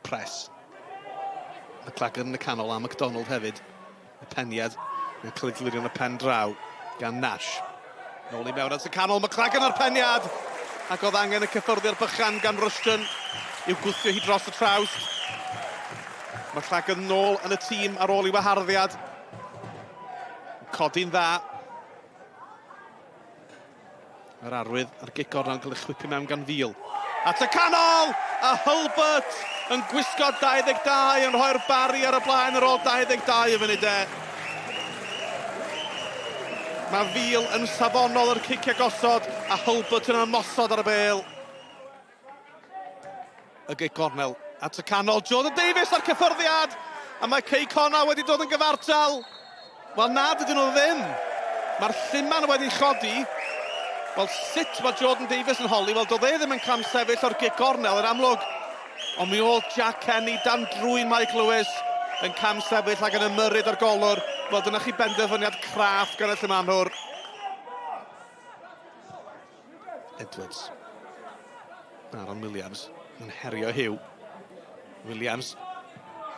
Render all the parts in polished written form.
pres. McLaggen yn y canol a McDonald hefyd. Y peniad yn cael ei glirio yn y pen draw gan Nash. Nôl i mewn at y canol, McLaggen ar peniad! Ac oedd angen y cyffyrddiad bychan gan Rushton i'w gwthio hi dros y trawst. McLaggen nôl yn y tîm ar ôl i waharddiad. Codi'n dda. Yr arwydd a'r gic gornel yn cael ei chwipio mewn gan Fil. At y canol! A Hulbert yn gwisgo 22 yn rhoi'r Barri ar y blaen ar ôl 22 o funudau. Mae Fil yn safonol yr ciciau gosod a Hulbert yn ymosod ar y bêl. Y gic gornel at y canol. Jordan Davies a'r cyffyrddiad! A mae Cei Connah wedi dod yn gyfartal. Wel na, dydyn nhw ddim. Mae'r lluman wedi chodi. Wel sut mae Jordan Davies yn holi? Wel doedd e ddim yn camsefyll o'r gic gornel yn amlwg. Ond mi oedd Jack Kenny dan drwyn Mike Lewis yn camsefyll ac yn ymyrryd â'r golwr. Wel dyna chi benderfyniad craff gan y llumanwr. Edwards. Aaron Williams yn herio Hugh. Williams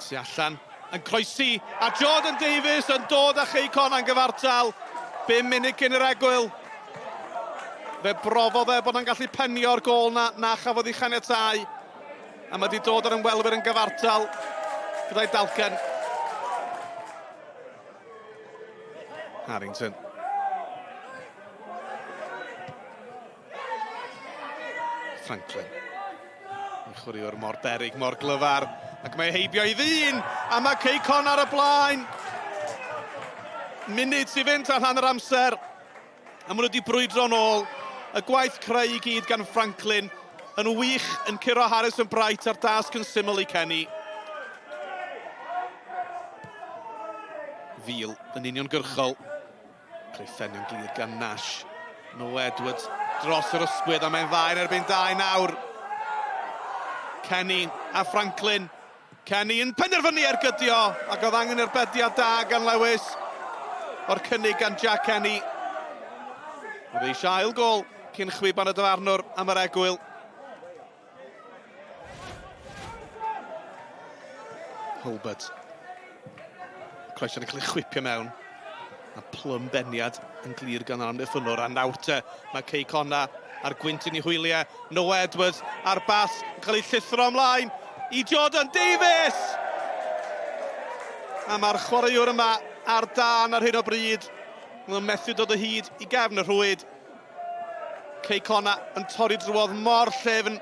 tu allan yn croesi a Jordan Davies yn dod â Chei Connah yn gyfartal. 5 munud cyn yr egwyl. Fe brofodd e bod yn gallu penio'r gôl na, na chafodd ei chaniatáu. A mae wedi dod ar ymwelwyr yn gyfartal gyda'i dalcen. Harrington. Franklin. Yn chwaraewr mor berig, mor glyfar. Ac mae heibio i ddyn, a mae Cei Connah ar y blaen. Munud sy'n fynd tan hanner amser. A maen nhw wedi brwydro'n ôl. Y gwaith creu i gyd gan Franklin yn wych yn curo Harrison Bright a'r dasg yn syml i Kenny. Fil yn uniongyrchol. Creu ffenio'n glir gan Nash. Noah Edwards dros yr ysgwydd a mae'n ddau yn erbyn dau nawr. Kenny a Franklin. Kenny yn penderfynu ergydio ac oedd angen erbediad da gan Lewis o'r cynnig gan Jack Kenny. Oedd eisiau ail gol cyn chwiban y dyfarnwr am yr egwyl. Hulbert. Croeso yn cael ei chwipio mewn. A plym beniad yn glir gan yr amddiffynnwr. A nawr te, mae Cei Connah a'r gwynt yn ei hwyliau. Noah Edwards a'r bas yn cael ei llithro ymlaen i Jordan Davies! A mae'r chwaraewr yma ar dân ar hyn o bryd. Mae'n methu dod o hyd i gefn y rhwyd. Cei Connah yn torri drwodd mor llyfn,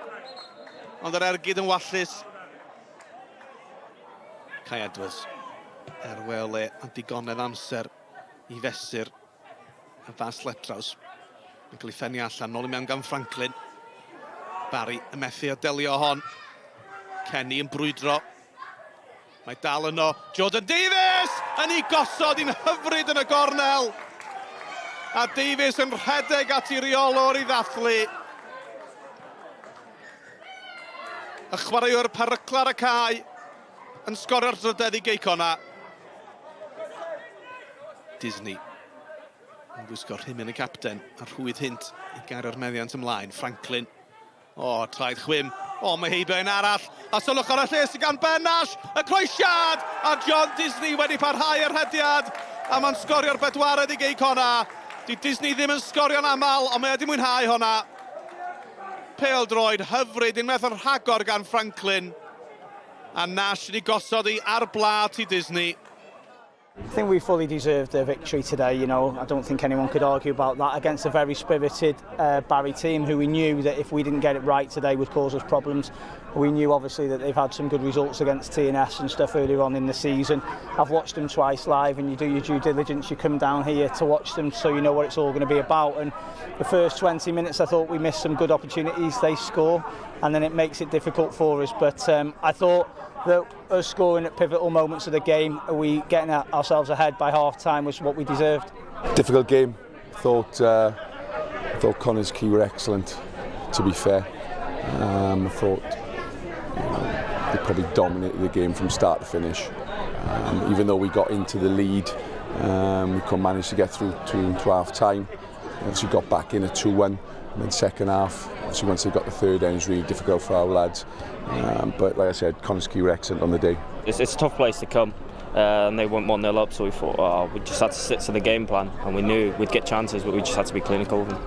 ond yr ergyd yn wallus. Kai Edwards, er wel e a digonedd amser i fesur y fas letraws. Yn cael ei ffennu allan, nôl i mewn gan Franklin. Barry yn methu a delio hon. Kenny yn brwydro. Mae dal yno. Jordan Davies yn ei gosod i'n hyfryd yn y gornel. A Davies yn rhedeg at ei reolwr i ddathlu. Y chwaraewr peryclar y cae yn sgorio'r drydedd i Gei Connah. Disney yn gwisgo rhimyn y capten a rhwydd hynt i gario'r meddiant ymlaen. Franklin. O, traed chwim. O, mae heibio un arall. A sylwch ar y lle sydd gan Ben Nash. Y croesiad! A John Disney wedi parhau y rhediad. A mae'n sgorio'r bedwaredd i Gei Connah. Di Disney ddim yn sgorio'n aml, ond mae wedi mwynhau honna. Pêl-droed hyfryd, unwaith yn rhagor gan Franklin. A Nash yn ei gosod i ar blât i Disney. I think we fully deserved the victory today, you know. I don't think anyone could argue about that against a very spirited uh, Barry team who we knew that if we didn't get it right today would cause us problems. We knew obviously that they've had some good results against TNS and stuff earlier on in the season. I've watched them twice live and you do your due diligence, you come down here to watch them so you know what it's all going to be about. And the first 20 minutes I thought we missed some good opportunities, they score and then it makes it difficult for us. But um, I thought that us scoring at pivotal moments of the game, we getting ourselves ahead by half time was what we deserved. Difficult game. Thought uh, thought Connah's Quay were excellent. To be fair, um, I thought you know, they probably dominated the game from start to finish. Um, even though we got into the lead, um, we couldn't manage to get through to, to half time. Obviously got back in at 2-1 and then second half. Obviously, once they got the third end, it was really difficult for our lads. But like I said, Connah's Quay were excellent on the day. It's a tough place to come. And they went 1-0 up, so we thought, oh, we just had to stick to the game plan, and we knew we'd get chances, but we just had to be clinical with them.